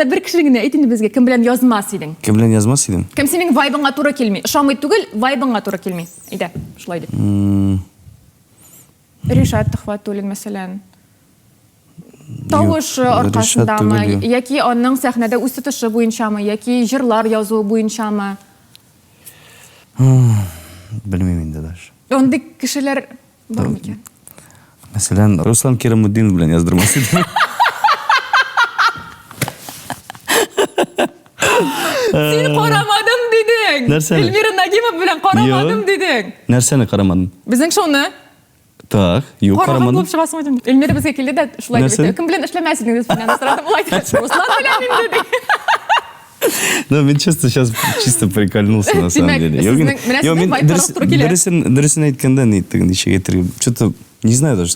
Бер кеше генә әйт инде безгә, кем белән язмас идең? Кем белән язмас идем? Кем синең вайбыңа туры килми? Ошамый түгел, вайбыңа туры килми. Әйдә, шулай дип. Ришат Төхвәтуллин, мәсәлән. Тавышы аркасындамы, яки аның сәхнәдә үз тотышы буенчамы, яки җырлар язуы буенчамы? Белмим инде даже. Андый кешеләр бар микән? Мәсәлән, Руслан Кирамутдинов белән яздырмас идем. Син карамадым дидең. Нәрсәне? Эльмира Нагимов белән карамадым дидең. Нәрсәне карамадым? Безнең шоуны. Так, юк, Караган карамадым. булып чыгасың бит. Эльмира безгә килде дә шулай дип Нәрсәне? әйтте. Кем белән эшләмәс идең дип миннән сорадым. Ул әйтте, Руслан белән инде ди. Ну, мин честно, сейчас чисто прикольнулся, на самом Димәк, деле. Юк, сезнең- менә юк, сезнең мин вайб дөрес- туры килә. Дөресен, дөресен әйткәндә, ни, теге ничек әйтергә, что-то, не знаю даже.